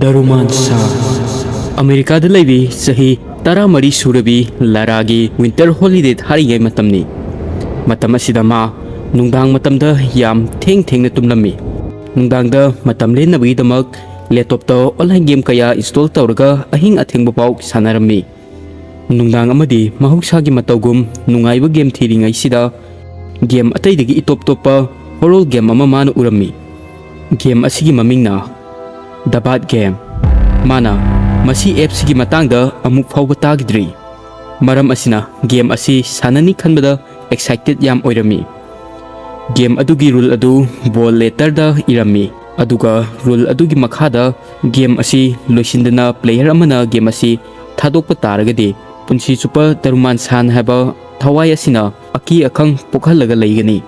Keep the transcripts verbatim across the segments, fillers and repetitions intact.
ꯗꯔꯨꯃꯥꯟ ꯁꯥ꯫ ꯑꯃꯦꯔꯤꯀꯥꯗ ꯂꯩꯕꯤ ꯆꯍꯤ ꯇꯔꯥꯃꯔꯤ ꯁꯨꯔꯕꯤ ꯂꯥꯔꯥꯒꯤ ꯋꯤꯟꯇꯔ ꯍꯣꯂꯤꯗꯦ ꯊꯥꯔꯤꯉꯩ ꯃꯇꯝꯅꯤ꯫ ꯃꯇꯝ ꯑꯁꯤꯗ ꯃꯥ ꯅꯨꯡꯗꯥꯡ ꯃꯇꯝꯗ ꯌꯥꯝ ꯊꯦꯡ ꯊꯦꯡꯅ ꯇꯨꯝꯂꯝꯃꯤ꯫ ꯅꯨꯡꯗꯥꯡꯗ ꯃꯇꯝ ꯂꯦꯟꯅꯕꯒꯤꯗꯃꯛ ꯂꯦꯞꯇꯣꯞꯇ ꯑꯣꯟꯂꯥꯏꯟ ꯒꯦꯝ ꯀꯌꯥ ꯏꯟꯁꯇꯣꯜ ꯇꯧꯔꯒ ꯑꯍꯤꯡ ꯑꯊꯦꯡꯕ ꯐꯥꯎ ꯁꯥꯟꯅꯔꯝꯃꯤ꯫ ꯅꯨꯡꯗꯥꯡ ꯑꯃꯗꯤ ꯃꯍꯧꯁꯥꯒꯤ ꯃꯇꯧꯒꯨꯝ ꯅꯨꯡꯉꯥꯏꯕ ꯒꯦꯝ ꯊꯤꯔꯤꯉꯩꯁꯤꯗ ꯒꯦꯝ ꯑꯇꯩꯗꯒꯤ ꯏꯇꯣꯞ ꯇꯣꯞꯄ ꯍꯣꯔꯣꯔ ꯒꯦꯝ ꯑꯃ ꯃꯥꯅ ꯎꯔꯝꯃꯤ꯫ ꯒꯦꯝ ꯑꯁꯤꯒꯤ ꯃꯃꯤꯡꯅ ꯗ ꯕꯥꯠ ꯒꯦꯝ꯫ ꯃꯥꯅ ꯃꯁꯤ ꯑꯦꯞꯁꯤꯒꯤ ꯃꯇꯥꯡꯗ ꯑꯃꯨꯛ ꯐꯥꯎꯕ ꯇꯥꯈꯤꯗ꯭ꯔꯤ꯫ ꯃꯔꯝ ꯑꯁꯤꯅ ꯒꯦꯝ ꯑꯁꯤ ꯁꯥꯟꯅꯅꯤ ꯈꯟꯕꯗ ꯑꯦꯛꯁꯥꯏꯇꯦꯠ ꯌꯥꯝ ꯑꯣꯏꯔꯝꯃꯤ꯫ ꯒꯦꯝ ꯑꯗꯨꯒꯤ ꯔꯨꯜ ꯑꯗꯨ ꯕꯣꯜ ꯂꯦꯇꯔꯗ ꯏꯔꯝꯃꯤ, ꯑꯗꯨꯒ ꯔꯨꯜ ꯑꯗꯨꯒꯤ ꯃꯈꯥꯗ ꯒꯦꯝ ꯑꯁꯤ ꯂꯣꯏꯁꯤꯟꯗꯅ ꯄ꯭ꯂꯦꯌꯔ ꯑꯃꯅ ꯒꯦꯝ ꯑꯁꯤ ꯊꯥꯗꯣꯛꯄ ꯇꯥꯔꯒꯗꯤ ꯄꯨꯟꯁꯤ ꯆꯨꯞꯄ ꯗꯔꯨꯃꯥꯟ ꯁꯥꯟ ꯍꯥꯏꯕ ꯊꯋꯥꯏ ꯑꯁꯤꯅ ꯑꯀꯤ ꯑꯈꯪ ꯄꯣꯛꯍꯜꯂꯒ ꯂꯩꯒꯅꯤ꯫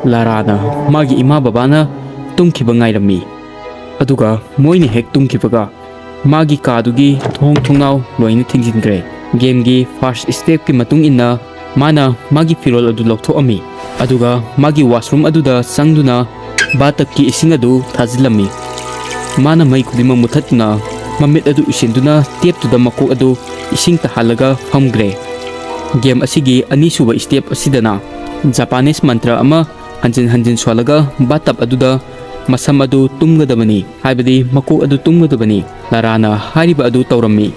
ꯂꯥꯔꯥꯅ ꯃꯥꯒꯤ ꯏꯃꯥ ꯕꯕꯥꯅ ꯇꯨꯝꯈꯤꯕ ꯉꯥꯏꯔꯝꯃꯤ, ꯑꯗꯨꯒ ꯃꯣꯏꯅ ꯍꯦꯛ ꯇꯨꯝꯈꯤꯕꯒ ꯃꯥꯒꯤ ꯀꯥꯗꯨꯒꯤ ꯊꯣꯡ ꯊꯣꯡꯅꯥꯎ ꯂꯣꯏꯅ ꯊꯤꯡꯖꯤꯟꯈ꯭ꯔꯦ꯫ ꯒꯦꯝꯒꯤ ꯐꯥꯔꯁ ꯁ꯭ꯇꯦꯞꯀꯤ ꯃꯇꯨꯡ ꯏꯟꯅ ꯃꯥꯅ ꯃꯥꯒꯤ ꯐꯤꯔꯣꯜ ꯑꯗꯨ ꯂꯧꯊꯣꯛꯑꯝꯃꯤ, ꯑꯗꯨꯒ ꯃꯥꯒꯤ ꯋꯥꯁꯔꯨꯝ ꯑꯗꯨꯗ ꯆꯪꯗꯨꯅ ꯕꯥꯇꯞꯀꯤ ꯏꯁꯤꯡ ꯑꯗꯨ ꯊꯥꯖꯤꯜꯂꯝꯃꯤ꯫ ꯃꯥꯅ ꯃꯩ ꯈꯨꯗꯤꯡꯃꯛ ꯃꯨꯊꯠꯇꯨꯅ ꯃꯃꯤꯠ ꯑꯗꯨ ꯎꯏꯁꯤꯟꯗꯨꯅ ꯇꯦꯞꯇꯨꯗ ꯃꯀꯣꯛ ꯑꯗꯨ ꯏꯁꯤꯡ ꯇꯥꯍꯜꯂꯒ ꯐꯝꯈ꯭ꯔꯦ꯫ ꯒꯦꯝ ꯑꯁꯤꯒꯤ ꯑꯅꯤꯁꯨꯕ ꯁ꯭ꯇꯦꯞ ꯑꯁꯤꯗꯅ ꯖꯄꯥꯅꯤꯁ ꯃꯟꯇ꯭ꯔ ꯑꯃ ꯍꯟꯖꯤꯟ ꯍꯟꯖꯤꯟ ꯁꯣꯜꯂꯒ ꯕꯥꯇꯞ ꯑꯗꯨꯗ ꯃꯁꯝ ꯑꯗꯨ ꯇꯨꯝꯒꯗꯕꯅꯤ, ꯍꯥꯏꯕꯗꯤ ꯃꯀꯣꯛ ꯑꯗꯨ ꯇꯨꯝꯒꯗꯕꯅꯤ꯫ ꯂꯥꯔꯥꯅ ꯍꯥꯏꯔꯤꯕ ꯑꯗꯨ ꯇꯧꯔꯝꯃꯤ꯫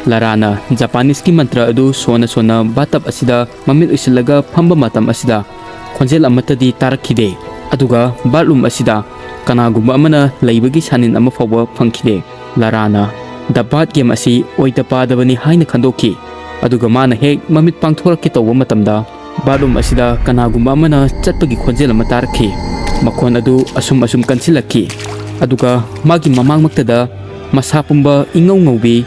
ꯂꯥꯔꯥꯅ ꯖꯄꯥꯅꯤꯁꯀꯤ ꯃꯟꯇ꯭ꯔ ꯑꯗꯨ ꯁꯣꯟꯅ ꯁꯣꯟꯅ ꯕꯥꯇꯞ ꯑꯁꯤꯗ ꯃꯃꯤꯠ ꯎꯏꯁꯤꯜꯂꯒ ꯐꯝꯕ ꯃꯇꯝ ꯑꯁꯤꯗ ꯈꯣꯟꯖꯦꯜ ꯑꯃꯠꯇꯗꯤ ꯇꯥꯔꯛꯈꯤꯗꯦ, ꯑꯗꯨꯒ ꯕꯥꯠꯔꯨꯝ ꯑꯁꯤꯗ ꯀꯅꯥꯒꯨꯝꯕ ꯑꯃꯅ ꯂꯩꯕꯒꯤ ꯁꯥꯅꯤꯟ ꯑꯃ ꯐꯥꯎꯕ ꯐꯪꯈꯤꯗꯦ꯫ ꯂꯥꯔꯥꯅ ꯗ ꯕꯥꯠ ꯒꯦꯝ ꯑꯁꯤ ꯑꯣꯏꯗ ꯄꯥꯗꯕꯅꯤ ꯍꯥꯏꯅ ꯈꯟꯗꯣꯛꯈꯤ, ꯑꯗꯨꯒ ꯃꯥꯅ ꯍꯦꯛ ꯃꯃꯤꯠ ꯄꯥꯡꯊꯣꯔꯛꯀꯦ ꯇꯧꯕ ꯃꯇꯝꯗ ꯕꯥꯠꯔꯨꯝ ꯑꯁꯤꯗ ꯀꯅꯥꯒꯨꯝꯕ ꯑꯃꯅ ꯆꯠꯄꯒꯤ ꯈꯣꯟꯖꯦꯜ ꯑꯃ ꯇꯥꯔꯛꯈꯤ꯫ ꯃꯈꯣꯟ ꯑꯗꯨ ꯑꯁꯨꯝ ꯑꯁꯨꯝ ꯀꯟꯁꯤꯜꯂꯛꯈꯤ, ꯑꯗꯨꯒ ꯃꯥꯒꯤ ꯃꯃꯥꯡꯃꯛꯇꯗ ꯃꯁꯥ ꯄꯨꯝꯕ ꯏꯉꯧ ꯉꯧꯕꯤ,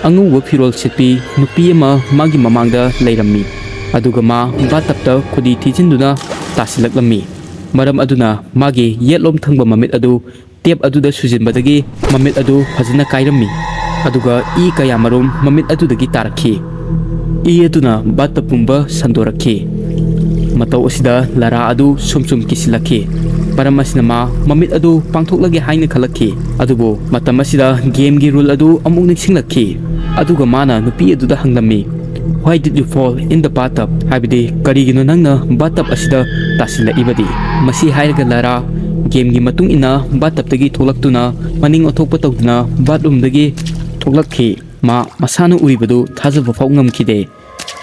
ꯑꯉꯧꯕ ꯐꯤꯔꯣꯜ ꯁꯦꯠꯄꯤ ꯅꯨꯄꯤ ꯑꯃ ꯃꯥꯒꯤ ꯃꯃꯥꯡꯗ ꯂꯩꯔꯝꯃꯤ, ꯑꯗꯨꯒ ꯃꯥ ꯕꯥꯇꯞꯇ ꯈꯨꯗꯤ ꯊꯤꯖꯤꯟꯗꯨꯅ ꯇꯥꯁꯤꯜꯂꯛꯂꯝꯃꯤ꯫ ꯃꯔꯝ ꯑꯗꯨꯅ ꯃꯥꯒꯤ ꯌꯦꯠꯂꯣꯝ ꯊꯪꯕ ꯃꯃꯤꯠ ꯑꯗꯨ ꯇꯦꯞ ꯑꯗꯨꯗ ꯁꯨꯖꯤꯟꯕꯗꯒꯤ ꯃꯃꯤꯠ ꯑꯗꯨ ꯐꯖꯅ ꯀꯥꯏꯔꯝꯃꯤ, ꯑꯗꯨꯒ ꯏ ꯀꯌꯥꯃꯔꯨꯝ ꯃꯃꯤꯠ ꯑꯗꯨꯗꯒꯤ ꯇꯥꯔꯛꯈꯤ꯫ ꯏ ꯑꯗꯨꯅ ꯕꯥꯇꯞ ꯄꯨꯝꯕ ꯁꯟꯗꯣꯔꯛꯈꯤ꯫ ꯃꯇꯧ ꯑꯁꯤꯗ ꯂꯥꯔꯥ ꯑꯗꯨ ꯁꯨꯝ ꯁꯨꯝ ꯀꯤꯁꯤꯜꯂꯛꯈꯤ꯫ ꯃꯔꯝ ꯑꯁꯤꯅ ꯃꯥ ꯃꯃꯤꯠ ꯑꯗꯨ ꯄꯥꯡꯊꯣꯛꯂꯒꯦ ꯍꯥꯏꯅ ꯈꯜꯂꯛꯈꯤ꯫ ꯑꯗꯨꯕꯨ ꯃꯇꯝ ꯑꯁꯤꯗ ꯒꯦꯝꯒꯤ ꯔꯨꯜ ꯑꯗꯨ ꯑꯃꯨꯛ ꯅꯤꯡꯁꯤꯡꯂꯛꯈꯤ꯫ ꯑꯗꯨꯒ ꯃꯥꯅ ꯅꯨꯄꯤ ꯑꯗꯨꯗ ꯍꯪꯂꯝꯃꯤ, "Why did you fall in the bathtub?" ꯍꯥꯏꯕꯗꯤ, "ꯀꯔꯤꯒꯤꯅꯣ ꯅꯪꯅ ꯕꯥꯠꯇꯞ ꯑꯁꯤꯗ ꯇꯥꯁꯤꯜꯂꯛꯏꯕꯗꯤ?" ꯃꯁꯤ ꯍꯥꯏꯔꯒ ꯂꯥꯔꯥ ꯒꯦꯝꯒꯤ ꯃꯇꯨꯡ ꯏꯟꯅ ꯕꯥꯠꯇꯞꯇꯒꯤ ꯊꯣꯛꯂꯛꯇꯨꯅ ꯃꯅꯤꯡ ꯑꯣꯟꯊꯣꯛꯄ ꯇꯧꯗꯨꯅ ꯕꯥꯠꯔꯨꯝꯗꯒꯤ ꯊꯣꯛꯂꯛꯈꯤ꯫ ꯃꯥ ꯃꯁꯥꯅ ꯎꯔꯤꯕꯗꯨ ꯊꯥꯖꯕ ꯐꯥꯎ ꯉꯝꯈꯤꯗꯦ꯫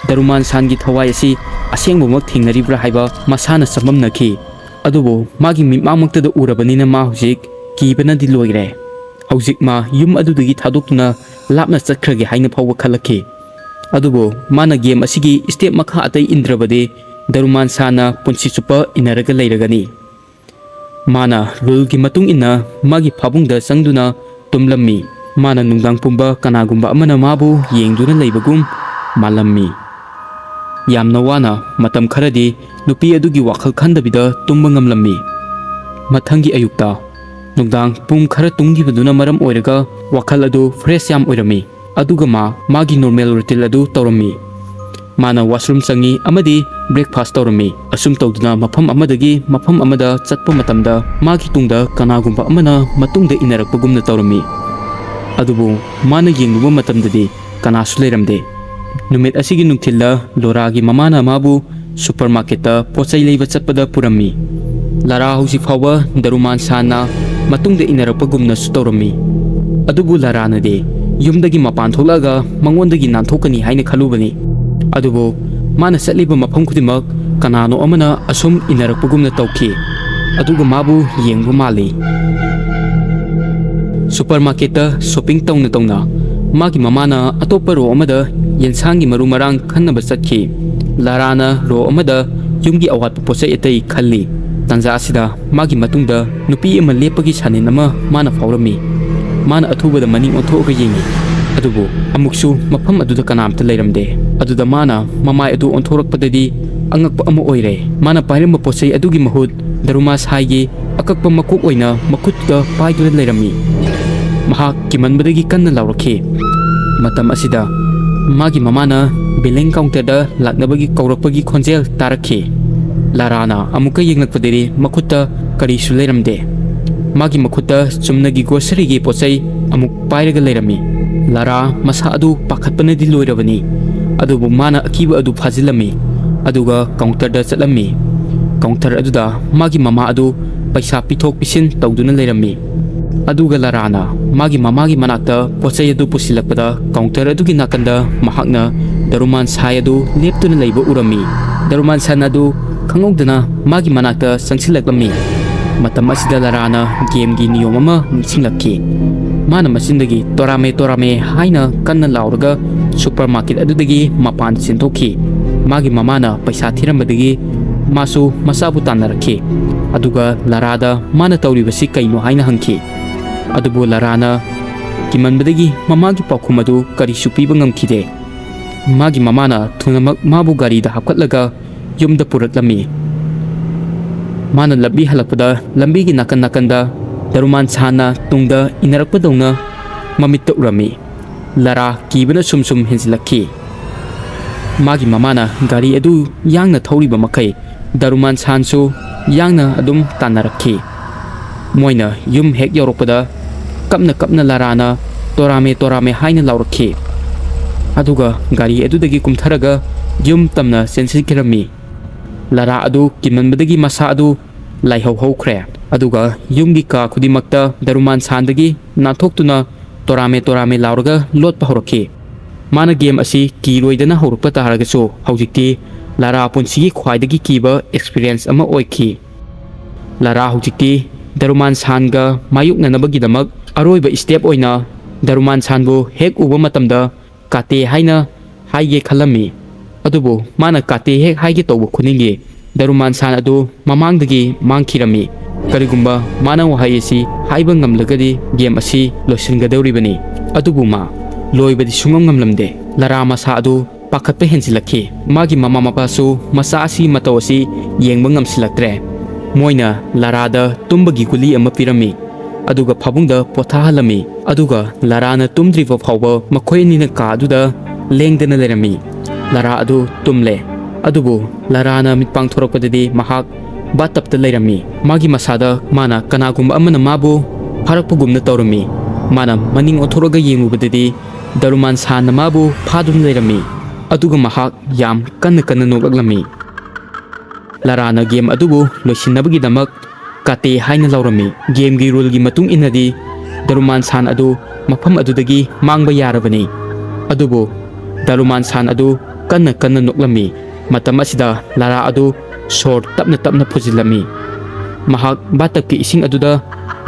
ꯗꯔꯨꯃꯥꯟ ꯁꯥꯟꯒꯤ ꯊꯋꯥꯏ ꯑꯁꯤ ꯑꯁꯦꯡꯕꯃꯛ ꯊꯦꯡꯅꯔꯤꯕ꯭ꯔꯥ ꯍꯥꯏꯕ ꯃꯁꯥꯅ ꯆꯃꯝꯅꯈꯤ꯫ ꯑꯗꯨꯕꯨ ꯃꯥꯒꯤ ꯃꯤꯠꯃꯥꯡꯃꯛꯇꯗ ꯎꯔꯕꯅꯤꯅ ꯃꯥ ꯍꯧꯖꯤꯛ ꯀꯤꯕꯅꯗꯤ ꯂꯣꯏꯔꯦ꯫ ꯍꯧꯖꯤꯛ ꯃꯥ ꯌꯨꯝ ꯑꯗꯨꯗꯒꯤ ꯊꯥꯗꯣꯛꯇꯨꯅ ꯂꯥꯞꯅ ꯆꯠꯈ꯭ꯔꯒꯦ ꯍꯥꯏꯅ ꯐꯥꯎꯕ ꯈꯜꯂꯛꯈꯤ꯫ ꯑꯗꯨꯕꯨ ꯃꯥꯅ ꯒꯦꯝ ꯑꯁꯤꯒꯤ ꯁ꯭ꯇꯦꯞ ꯃꯈꯥ ꯑꯇꯩ ꯏꯟꯗ꯭ꯔꯕꯗꯤ ꯗꯔꯨꯃꯥꯟ ꯁꯥꯟꯅ ꯄꯨꯟꯁꯤ ꯆꯨꯞꯄ ꯏꯟꯅꯔꯒ ꯂꯩꯔꯒꯅꯤ꯫ ꯃꯥꯅ ꯔꯨꯜꯒꯤ ꯃꯇꯨꯡ ꯏꯟꯅ ꯃꯥꯒꯤ ꯐꯥꯕꯨꯡꯗ ꯆꯪꯗꯨꯅ ꯇꯨꯝꯂꯝꯃꯤ꯫ ꯃꯥꯅ ꯅꯨꯡꯗꯥꯡ ꯄꯨꯝꯕ ꯀꯅꯥꯒꯨꯝꯕ ꯑꯃꯅ ꯃꯥꯕꯨ ꯌꯦꯡꯗꯨꯅ ꯂꯩꯕꯒꯨꯝ ꯃꯥꯜꯂꯝꯃꯤ꯫ ꯌꯥꯝꯅ ꯋꯥꯅ ꯃꯇꯝ ꯈꯔꯗꯤ ꯅꯨꯄꯤ ꯑꯗꯨꯒꯤ ꯋꯥꯈꯜ ꯈꯟꯗꯕꯤꯗ ꯇꯨꯝꯕ ꯉꯝꯂꯝꯃꯤ꯫ ꯃꯊꯪꯒꯤ ꯑꯌꯨꯛꯇ ꯅꯨꯡꯗꯥꯡ ꯄꯨꯡ ꯈꯔ ꯇꯨꯝꯈꯤꯕꯗꯨꯅ ꯃꯔꯝ ꯑꯣꯏꯔꯒ ꯋꯥꯈꯜ ꯑꯗꯨ ꯐ꯭ꯔꯦꯁ ꯌꯥꯝ ꯑꯣꯏꯔꯝꯃꯤ꯫ ꯑꯗꯨꯒ ꯃꯥ ꯃꯥꯒꯤ ꯅꯣꯔꯃꯦꯜ ꯔꯨꯇꯤꯟ ꯑꯗꯨ ꯇꯧꯔꯝꯃꯤ꯫ ꯃꯥꯅ ꯋꯥꯁꯔꯨꯝ ꯆꯪꯉꯤ ꯑꯃꯗꯤ ꯕ꯭ꯔꯦꯛꯐꯥꯁ ꯇꯧꯔꯝꯃꯤ꯫ ꯑꯁꯨꯝ ꯇꯧꯗꯨꯅ ꯃꯐꯝ ꯑꯃꯗꯒꯤ ꯃꯐꯝ ꯑꯃꯗ ꯆꯠꯄ ꯃꯇꯝꯗ ꯃꯥꯒꯤ ꯇꯨꯡꯗ ꯀꯅꯥꯒꯨꯝꯕ ꯑꯃꯅ ꯃꯇꯨꯡꯗ ꯏꯟꯅꯔꯛꯄꯒꯨꯝꯅ ꯇꯧꯔꯝꯃꯤ꯫ ꯑꯗꯨꯕꯨ ꯃꯥꯅ ꯌꯦꯡꯂꯨꯕ ꯃꯇꯝꯗꯗꯤ ꯀꯅꯥꯁꯨ ꯂꯩꯔꯝꯗꯦ꯫ ꯅꯨꯃꯤꯠ ꯑꯁꯤꯒꯤ ꯅꯨꯡꯊꯤꯜꯗ ꯂꯣꯔꯥꯒꯤ ꯃꯃꯥꯅ ꯃꯥꯕꯨ ꯁꯨꯄꯔꯃꯥꯔꯀꯦꯠꯇ ꯄꯣꯠ ꯆꯩ ꯂꯩꯕ ꯆꯠꯄꯗ ꯄꯨꯔꯝꯃꯤ꯫ ꯂꯥꯔꯥ ꯍꯧꯖꯤꯛ ꯐꯥꯎꯕ ꯗꯔꯨꯃꯥꯟ ꯁꯥꯟꯅ ꯃꯇꯨꯡꯗ ꯏꯟꯅꯔꯛꯄꯒꯨꯝꯅꯁꯨ ꯇꯧꯔꯝꯃꯤ꯫ ꯑꯗꯨꯕꯨ ꯂꯥꯔꯥꯅꯗꯤ ꯌꯨꯝꯗꯒꯤ ꯃꯄꯥꯟ ꯊꯣꯛꯂꯛꯑꯒ ꯃꯉꯣꯟꯗꯒꯤ ꯅꯥꯟꯊꯣꯛꯀꯅꯤ ꯍꯥꯏꯅ ꯈꯜꯂꯨꯕꯅꯤ꯫ ꯑꯗꯨꯕꯨ ꯃꯥꯅ ꯆꯠꯂꯤꯕ ꯃꯐꯝ ꯈꯨꯗꯤꯡꯃꯛ ꯀꯅꯥꯅꯣ ꯑꯃꯅ ꯑꯁꯨꯝ ꯏꯟꯅꯔꯛꯄꯒꯨꯝꯅ ꯇꯧꯈꯤ꯫ ꯑꯗꯨꯒ ꯃꯥꯕꯨ ꯌꯦꯡꯕ ꯃꯥꯜꯂꯤ꯫ ꯁꯨꯄꯔꯃꯥꯔꯀꯦꯠꯇ ꯁꯣꯄꯤꯡ ꯇꯧꯅ ꯇꯧꯅ ꯃꯥꯒꯤ ꯃꯃꯥꯅ ꯑꯇꯣꯞꯄ ꯔꯣ ꯑꯃꯗ ꯌꯦꯟꯁꯥꯡꯒꯤ ꯃꯔꯨ ꯃꯔꯥꯡ ꯈꯟꯅꯕ ꯆꯠꯈꯤ꯫ ꯂꯥꯔꯥꯅ ꯔꯣ ꯑꯃꯗ ꯌꯨꯝꯒꯤ ꯑꯋꯥꯠꯄ ꯄꯣꯠꯆꯩ ꯑꯇꯩ ꯈꯜꯂꯤ꯫ ꯇꯥꯟꯖꯥ ꯑꯁꯤꯗ ꯃꯥꯒꯤ ꯃꯇꯨꯡꯗ ꯅꯨꯄꯤ ꯑꯃ ꯂꯦꯞꯄꯒꯤ ꯁꯥꯅꯤꯟ ꯑꯃ ꯃꯥꯅ ꯐꯥꯎꯔꯝꯃꯤ꯫ ꯃꯥꯅ ꯑꯊꯨꯕꯗ ꯃꯅꯤꯡ ꯑꯣꯟꯊꯣꯛꯑꯒ ꯌꯦꯡꯉꯤ꯫ ꯑꯗꯨꯕꯨ ꯑꯃꯨꯛꯁꯨ ꯃꯐꯝ ꯑꯗꯨꯗ ꯀꯅꯥꯝꯇ ꯂꯩꯔꯝꯗꯦ꯫ ꯑꯗꯨꯗ ꯃꯥꯅ ꯃꯃꯥꯏ ꯑꯗꯨ ꯑꯣꯟꯊꯣꯔꯛꯄꯗꯗꯤ ꯑꯉꯛꯄ ꯑꯃ ꯑꯣꯏꯔꯦ꯫ ꯃꯥꯅ ꯄꯥꯏꯔꯝꯕ ꯄꯣꯠꯆꯩ ꯑꯗꯨꯒꯤ ꯃꯍꯨꯠ ꯗꯔꯨꯃꯥꯁꯥꯏꯒꯤ ꯑꯀꯛꯄ ꯃꯀꯣꯛ ꯑꯣꯏꯅ ꯃꯈꯨꯠꯇꯨꯗ ꯄꯥꯏꯗꯨꯅ ꯂꯩꯔꯝꯃꯤ꯫ ꯃꯍꯥꯛ ꯀꯤꯃꯟꯕꯗꯒꯤ ꯀꯟꯅ ꯂꯥꯎꯔꯛꯈꯤ꯫ ꯃꯇꯝ ꯑꯁꯤꯗ ꯃꯥꯒꯤ ꯃꯃꯥꯅ ꯕꯤꯂꯤꯡ ꯀꯥꯎꯟꯇꯔꯗ ꯂꯥꯛꯅꯕꯒꯤ ꯀꯧꯔꯛꯄꯒꯤ ꯈꯣꯟꯖꯦꯜ ꯇꯥꯔꯛꯈꯤ꯫ ꯂꯥꯔꯥꯅ ꯑꯃꯨꯛꯀ ꯌꯦꯡꯂꯛꯄꯗꯗꯤ ꯃꯈꯨꯠꯇ ꯀꯔꯤꯁꯨ ꯂꯩꯔꯝꯗꯦ꯫ ꯃꯥꯒꯤ ꯃꯈꯨꯠꯇ ꯆꯨꯝꯅꯒꯤ ꯒ꯭ꯔꯣꯁꯔꯤꯒꯤ ꯄꯣꯠꯆꯩ ꯑꯃꯨꯛ ꯄꯥꯏꯔꯒ ꯂꯩꯔꯝꯃꯤ꯫ ꯂꯥꯔꯥ ꯃꯁꯥ ꯑꯗꯨ ꯄꯥꯈꯠꯄꯅꯗꯤ ꯂꯣꯏꯔꯕꯅꯤ, ꯑꯗꯨꯕꯨ ꯃꯥꯅ ꯑꯀꯤꯕ ꯑꯗꯨ ꯐꯥꯖꯤꯜꯂꯝꯃꯤ, ꯑꯗꯨꯒ ꯀꯥꯎꯟꯇꯔꯗ ꯆꯠꯂꯝꯃꯤ꯫ ꯀꯥꯎꯟꯇꯔ ꯑꯗꯨꯗ ꯃꯥꯒꯤ ꯃꯃꯥ ꯑꯗꯨ ꯄꯩꯁꯥ ꯄꯤꯊꯣꯛ ꯄꯤꯁꯤꯟ ꯇꯧꯗꯨꯅ ꯂꯩꯔꯝꯃꯤ꯫ ꯑꯗꯨꯒ ꯂꯥꯔꯥꯅ ꯃꯥꯒꯤ ꯃꯃꯥꯒꯤ ꯃꯅꯥꯛꯇ ꯄꯣꯠꯆꯩ ꯑꯗꯨ ꯄꯨꯁꯤꯜꯂꯛꯄꯗ, ꯀꯥꯎꯟꯇꯔ ꯑꯗꯨꯒꯤ ꯅꯥꯀꯟꯗ ꯃꯍꯥꯛꯅ ꯗꯔꯨꯃꯥꯟ ꯁꯥꯏ ꯑꯗꯨ ꯂꯦꯞꯇꯨꯅ ꯂꯩꯕ ꯎꯔꯝꯃꯤ꯫ ꯗꯔꯨꯃꯥꯟ ꯁꯥꯟ ꯑꯗꯨ ꯈꯪꯍꯧꯗꯅ ꯃꯥꯒꯤ ꯃꯅꯥꯛꯇ ꯆꯪꯁꯤꯜꯂꯛꯂꯝꯃꯤ꯫ ꯃꯇꯝ ꯑꯁꯤꯗ ꯂꯥꯔꯥꯅ ꯒꯦꯝꯒꯤ ꯅꯤꯌꯣꯝ ꯑꯃ ꯅꯤꯡꯁꯤꯡꯂꯛꯈꯤ꯫ ꯃꯥꯅ ꯃꯆꯤꯟꯗꯒꯤ "ꯇꯣꯔꯥꯃꯦ, ꯇꯣꯔꯥꯃꯦ" ꯍꯥꯏꯅ ꯀꯟꯅ ꯂꯥꯎꯔꯒ ꯁꯨꯄꯔ ꯃꯥꯔꯀꯦꯠ ꯑꯗꯨꯗꯒꯤ ꯃꯄꯥꯟꯗ ꯆꯦꯟꯊꯣꯛꯈꯤ꯫ ꯃꯥꯒꯤ ꯃꯃꯥꯅ ꯄꯩꯁꯥ ꯊꯤꯔꯝꯕꯗꯒꯤ ꯃꯥꯁꯨ ꯃꯆꯥꯕꯨ ꯇꯥꯟꯅꯔꯛꯈꯤ꯫ ꯑꯗꯨꯒ ꯂꯥꯔꯥꯗ ꯃꯥꯅ ꯇꯧꯔꯤꯕꯁꯤ ꯀꯩꯅꯣ ꯍꯥꯏꯅ ꯍꯪꯈꯤ꯫ ꯑꯗꯨꯕꯨ ꯂꯥꯔꯥꯅ ꯀꯤꯃꯟꯕꯗꯒꯤ ꯃꯃꯥꯒꯤ ꯄꯥꯎꯈꯨꯝ ꯑꯗꯨ ꯀꯔꯤꯁꯨ ꯄꯤꯕ ꯉꯝꯈꯤꯗꯦ꯫ ꯃꯥꯒꯤ ꯃꯃꯥꯅ ꯊꯨꯅꯃꯛ ꯃꯥꯕꯨ ꯒꯥꯔꯤꯗ ꯍꯥꯞꯀꯠꯂꯒ ꯌꯨꯝꯗ ꯄꯨꯔꯛꯂꯝꯃꯤ꯫ ꯃꯥꯅ ꯂꯝꯕꯤ ꯍꯜꯂꯛꯄꯗ ꯂꯝꯕꯤꯒꯤ ꯅꯥꯀꯟ ꯅꯥꯀꯟꯗ ꯗꯔꯨꯃꯥꯟ ꯁꯥꯟꯅ ꯇꯨꯡꯗ ꯏꯟꯅꯔꯛꯄꯗꯧꯅ ꯃꯃꯤꯠꯇ ꯎꯔꯝꯃꯤ꯫ ꯂꯥꯔꯥ ꯀꯤꯕꯅ ꯁꯨꯝ ꯁꯨꯝ ꯍꯦꯟꯖꯤꯜꯂꯛꯈꯤ꯫ ꯃꯥꯒꯤ ꯃꯃꯥꯅ ꯒꯥꯔꯤ ꯑꯗꯨ ꯌꯥꯡꯅ ꯊꯧꯔꯤꯕ ꯃꯈꯩ ꯗꯔꯨꯃꯥꯟ ꯁꯥꯟꯁꯨ ꯌꯥꯡꯅ ꯑꯗꯨꯝ ꯇꯥꯟꯅꯔꯛꯈꯤ꯫ ꯃꯣꯏꯅ ꯌꯨꯝ ꯍꯦꯛ ꯌꯧꯔꯛꯄꯗ ꯀꯞꯅ ꯀꯞꯅ ꯂꯥꯔꯥꯅ "ꯇꯣꯔꯥꯃꯦ, ꯇꯣꯔꯥꯃꯦ" ꯍꯥꯏꯅ ꯂꯥꯎꯔꯛꯈꯤ꯫ ꯑꯗꯨꯒ ꯒꯥꯔꯤ ꯑꯗꯨꯗꯒꯤ ꯀꯨꯝꯊꯔꯒ ꯌꯨꯝ ꯇꯝꯅ ꯆꯦꯟꯁꯤꯟꯈꯤꯔꯝꯃꯤ꯫ ꯂꯥꯔꯥ ꯑꯗꯨ ꯀꯤꯃꯟꯕꯗꯒꯤ ꯃꯁꯥ ꯑꯗꯨ ꯂꯥꯏꯍꯧ ꯍꯧꯈ꯭ꯔꯦ꯫ ꯑꯗꯨꯒ ꯌꯨꯝꯒꯤ ꯀꯥ ꯈꯨꯗꯤꯡꯃꯛꯇ ꯗꯔꯨꯃꯥꯟ ꯁꯥꯟꯗꯒꯤ ꯅꯥꯟꯊꯣꯛꯇꯨꯅ "ꯇꯣꯔꯥꯃꯦ, ꯇꯣꯔꯥꯃꯦ" ꯂꯥꯎꯔꯒ ꯂꯣꯠꯄ ꯍꯧꯔꯛꯈꯤ꯫ ꯃꯥꯅ ꯒꯦꯝ ꯑꯁꯤ ꯀꯤꯔꯣꯏꯗꯅ ꯍꯧꯔꯛꯄ ꯇꯥꯔꯒꯁꯨ, ꯍꯧꯖꯤꯛꯇꯤ ꯂꯥꯔꯥ ꯄꯨꯟꯁꯤꯒꯤ ꯈ꯭ꯋꯥꯏꯗꯒꯤ ꯀꯤꯕ ꯑꯦꯛꯁꯄꯤꯔꯤꯌꯦꯟꯁ ꯑꯃ ꯑꯣꯏꯈꯤ꯫ ꯂꯥꯔꯥ ꯍꯧꯖꯤꯛꯇꯤ ꯗꯔꯨꯃꯥꯟ ꯁꯥꯟꯒ ꯃꯥꯌꯣꯛꯅꯅꯕꯒꯤꯗꯃꯛ ꯑꯔꯣꯏꯕ ꯁ꯭ꯇꯦꯞ ꯑꯣꯏꯅ ꯗꯔꯨꯃꯥꯟ ꯁꯥꯟꯕꯨ ꯍꯦꯛ ꯎꯕ ꯃꯇꯝꯗ "ꯀꯥꯇꯦ" ꯍꯥꯏꯅ ꯍꯥꯏꯒꯦ ꯈꯜꯂꯝꯃꯤ꯫ ꯑꯗꯨꯕꯨ ꯃꯥꯅ "ꯀꯥꯇꯦ" ꯍꯦꯛ ꯍꯥꯏꯒꯦ ꯇꯧꯕ ꯈꯨꯗꯤꯡꯒꯤ ꯗꯔꯨꯃꯥꯟ ꯁꯥꯟ ꯑꯗꯨ ꯃꯃꯥꯡꯗꯒꯤ ꯃꯥꯡꯈꯤꯔꯝꯃꯤ꯫ ꯀꯔꯤꯒꯨꯝꯕ ꯃꯥꯅ ꯋꯥꯍꯩ ꯑꯁꯤ ꯍꯥꯏꯕ ꯉꯝꯂꯒꯗꯤ ꯒꯦꯝ ꯑꯁꯤ ꯂꯣꯏꯁꯤꯟꯒꯗꯧꯔꯤꯕꯅꯤ꯫ ꯑꯗꯨꯕꯨ ꯃꯥ ꯂꯣꯏꯕꯗꯤ ꯁꯨꯡꯉꯝ ꯉꯝꯂꯝꯗꯦ꯫ ꯂꯥꯔꯥ ꯃꯁꯥ ꯑꯗꯨ ꯄꯥꯈꯠꯄ ꯍꯦꯟꯖꯤꯜꯂꯛꯈꯤ꯫ ꯃꯥꯒꯤ ꯃꯃꯥ ꯃꯄꯥꯁꯨ ꯃꯆꯥ ꯑꯁꯤ ꯃꯇꯧ ꯑꯁꯤ ꯌꯦꯡꯕ ꯉꯝꯁꯤꯜꯂꯛꯇ꯭ꯔꯦ꯫ ꯃꯣꯏꯅ ꯂꯥꯔꯥꯗ ꯇꯨꯝꯕꯒꯤ ꯒꯨꯂꯤ ꯑꯃ ꯄꯤꯔꯝꯃꯤ꯫ ꯑꯗꯨꯒ ꯐꯃꯨꯡꯗ ꯄꯣꯊꯥꯍꯜꯂꯝꯃꯤ꯫ ꯑꯗꯨꯒ ꯂꯥꯔꯥꯅ ꯇꯨꯝꯗ꯭ꯔꯤꯕ ꯐꯥꯎꯕ ꯃꯈꯣꯏ ꯑꯅꯤꯅ ꯀꯥ ꯑꯗꯨꯗ ꯂꯦꯡꯗꯅ ꯂꯩꯔꯝꯃꯤ꯫ ꯂꯥꯔꯥ ꯑꯗꯨ ꯇꯨꯝꯂꯦ꯫ ꯑꯗꯨꯕꯨ ꯂꯥꯔꯥꯅ ꯃꯤꯠ ꯄꯥꯡꯊꯣꯔꯛꯄꯗꯗꯤ ꯃꯍꯥꯛ ꯕꯥꯠꯇꯞꯇ ꯂꯩꯔꯝꯃꯤ꯫ ꯃꯥꯒꯤ ꯃꯁꯥꯗ ꯃꯥꯅ ꯀꯅꯥꯒꯨꯝꯕ ꯑꯃꯅ ꯃꯥꯕꯨ ꯐꯥꯔꯛꯄꯒꯨꯝꯅ ꯇꯧꯔꯝꯃꯤ꯫ ꯃꯥꯅ ꯃꯅꯤꯡ ꯑꯣꯟꯊꯣꯔꯛꯑꯒ ꯌꯦꯡꯂꯨꯕꯗꯗꯤ ꯗꯔꯨꯃꯥꯟ ꯁꯥꯟꯅ ꯃꯥꯕꯨ ꯐꯥꯗꯨꯅ ꯂꯩꯔꯝꯃꯤ꯫ ꯑꯗꯨꯒ ꯃꯍꯥꯛ ꯌꯥꯝ ꯀꯟꯅ ꯀꯟꯅ ꯅꯣꯛꯂꯛꯂꯝꯃꯤ꯫ ꯂꯥꯔꯥꯅ ꯒꯦꯝ ꯑꯗꯨꯕꯨ ꯂꯣꯏꯁꯤꯟꯅꯕꯒꯤꯗꯃꯛ ꯀꯥꯇꯦ ꯍꯥꯏꯅ ꯂꯥꯎꯔꯝꯃꯤ꯫ ꯒꯦꯝꯒꯤ ꯔꯨꯜꯒꯤ ꯃꯇꯨꯡ ꯏꯟꯅꯗꯤ ꯗꯔꯨꯃꯥꯟ ꯁꯥꯟ ꯑꯗꯨ ꯃꯐꯝ ꯑꯗꯨꯗꯒꯤ ꯃꯥꯡꯕ ꯌꯥꯔꯕꯅꯤ꯫ ꯑꯗꯨꯕꯨ ꯗꯔꯨꯃꯥꯟ ꯁꯥꯟ ꯑꯗꯨ ꯀꯟꯅ ꯀꯟꯅ ꯅꯣꯛꯂꯝꯃꯤ꯫ ꯃꯇꯝ ꯑꯁꯤꯗ ꯂꯥꯔꯥ ꯑꯗꯨ ꯁꯣꯔ ꯇꯞꯅ ꯇꯞꯅ ꯐꯨꯖꯤꯜꯂꯝꯃꯤ꯫ ꯃꯍꯥꯛ ꯕꯥꯇꯞꯀꯤ ꯏꯁꯤꯡ ꯑꯗꯨꯗ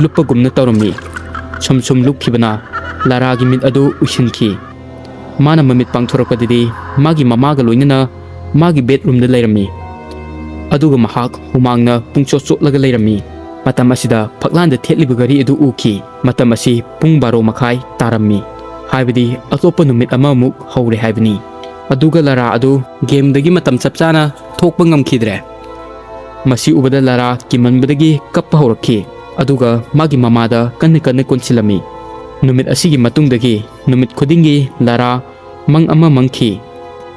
ꯂꯨꯞꯄꯒꯨꯝꯅ ꯇꯧꯔꯝꯃꯤ꯫ ꯁꯨꯝ ꯁꯨꯝ ꯂꯨꯞꯈꯤꯕꯅ ꯂꯥꯔꯥꯒꯤ ꯃꯤꯠ ꯑꯗꯨ ꯎꯏꯁꯤꯟꯈꯤ꯫ ꯃꯥꯅ ꯃꯃꯤꯠ ꯄꯥꯡꯊꯣꯔꯛꯄꯗꯗꯤ ꯃꯥꯒꯤ ꯃꯃꯥꯒ ꯂꯣꯏꯅꯅ ꯃꯥꯒꯤ ꯕꯦꯗꯔꯨꯝꯗ ꯂꯩꯔꯝꯃꯤ꯫ ꯑꯗꯨꯒ ꯃꯍꯥꯛ ꯍꯨꯃꯥꯡꯅ ꯄꯨꯡꯆꯣꯠ ꯆꯣꯠꯂꯒ ꯂꯩꯔꯝꯃꯤ꯫ ꯃꯇꯝ ꯑꯁꯤꯗ ꯐꯛꯂꯥꯟꯗ ꯊꯦꯠꯂꯤꯕ ꯘꯔꯤ ꯑꯗꯨ ꯎꯈꯤ꯫ ꯃꯇꯝ ꯑꯁꯤ ꯄꯨꯡ ꯕꯥꯔꯣ ꯃꯈꯥꯏ ꯇꯥꯔꯝꯃꯤ, ꯍꯥꯏꯕꯗꯤ ꯑꯇꯣꯞꯄ ꯅꯨꯃꯤꯠ ꯑꯃꯃꯨꯛ ꯍꯧꯔꯦ ꯍꯥꯏꯕꯅꯤ꯫ ꯑꯗꯨꯒ ꯂꯥꯔꯥ ꯑꯗꯨ ꯒꯦꯝꯗꯒꯤ ꯃꯇꯝ ꯆꯞ ꯆꯥꯅ ꯊꯣꯛꯄ ꯉꯝꯈꯤꯗ꯭ꯔꯦ꯫ ꯃꯁꯤ ꯎꯕꯗ ꯂꯥꯔꯥ ꯀꯤꯃꯟꯕꯗꯒꯤ ꯀꯞꯄ ꯍꯧꯔꯛꯈꯤ, ꯑꯗꯨꯒ ꯃꯥꯒꯤ ꯃꯃꯥꯗ ꯀꯟꯅ ꯀꯟꯅ ꯀꯣꯟꯁꯤꯜꯂꯝꯃꯤ꯫ ꯅꯨꯃꯤꯠ ꯑꯁꯤꯒꯤ ꯃꯇꯨꯡꯗꯒꯤ ꯅꯨꯃꯤꯠ ꯈꯨꯗꯤꯡꯒꯤ ꯂꯥꯔꯥ ꯃꯪ ꯑꯃ ꯃꯪꯈꯤ꯫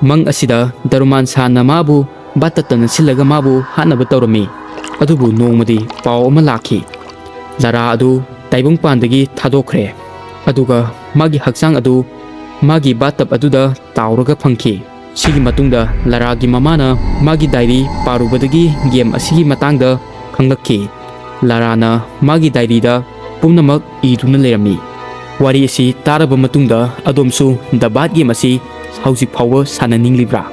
ꯃꯪ ꯑꯁꯤꯗ ꯗꯔꯨꯃꯥꯟ ꯁꯥꯟꯅ ꯃꯥꯕꯨ ꯕꯥꯇꯞꯇ ꯅꯠꯁꯤꯜꯂꯒ ꯃꯥꯕꯨ ꯍꯥꯠꯅꯕ ꯇꯧꯔꯝꯃꯤ꯫ ꯑꯗꯨꯕꯨ ꯅꯣꯡꯃꯗꯤ ꯄꯥꯎ ꯑꯃ ꯂꯥꯛꯈꯤ꯫ ꯂꯥꯔꯥ ꯑꯗꯨ ꯇꯥꯏꯕꯪꯄꯥꯟꯗꯒꯤ ꯊꯥꯗꯣꯛꯈ꯭ꯔꯦ, ꯑꯗꯨꯒ ꯃꯥꯒꯤ ꯍꯛꯆꯥꯡ ꯑꯗꯨ ꯃꯥꯒꯤ ꯕꯥꯇꯞ ꯑꯗꯨꯗ ꯇꯥꯎꯔꯒ ꯐꯪꯈꯤ꯫ ꯁꯤꯒꯤ ꯃꯇꯨꯡꯗ ꯂꯥꯔꯥꯒꯤ ꯃꯃꯥꯅ ꯃꯥꯒꯤ ꯗꯥꯏꯔꯤ ꯄꯥꯔꯨꯕꯗꯒꯤ ꯒꯦꯝ ꯑꯁꯤꯒꯤ ꯃꯇꯥꯡꯗ ꯈꯪꯂꯛꯈꯤ꯫ ꯂꯥꯔꯥꯅ ꯃꯥꯒꯤ ꯗꯥꯏꯔꯤꯗ ꯄꯨꯝꯅꯃꯛ ꯏꯗꯨꯅ ꯂꯩꯔꯝꯃꯤ꯫ ꯋꯥꯔꯤ ꯑꯁꯤ ꯇꯥꯔꯕ ꯃꯇꯨꯡꯗ ꯑꯗꯣꯝꯁꯨ ꯗ ꯕꯥꯠ ꯒꯦꯝ ꯑꯁꯤ ꯍꯧꯖꯤꯛ ꯐꯥꯎꯕ ꯁꯥꯟꯅꯅꯤꯡꯂꯤꯕ꯭ꯔꯥ?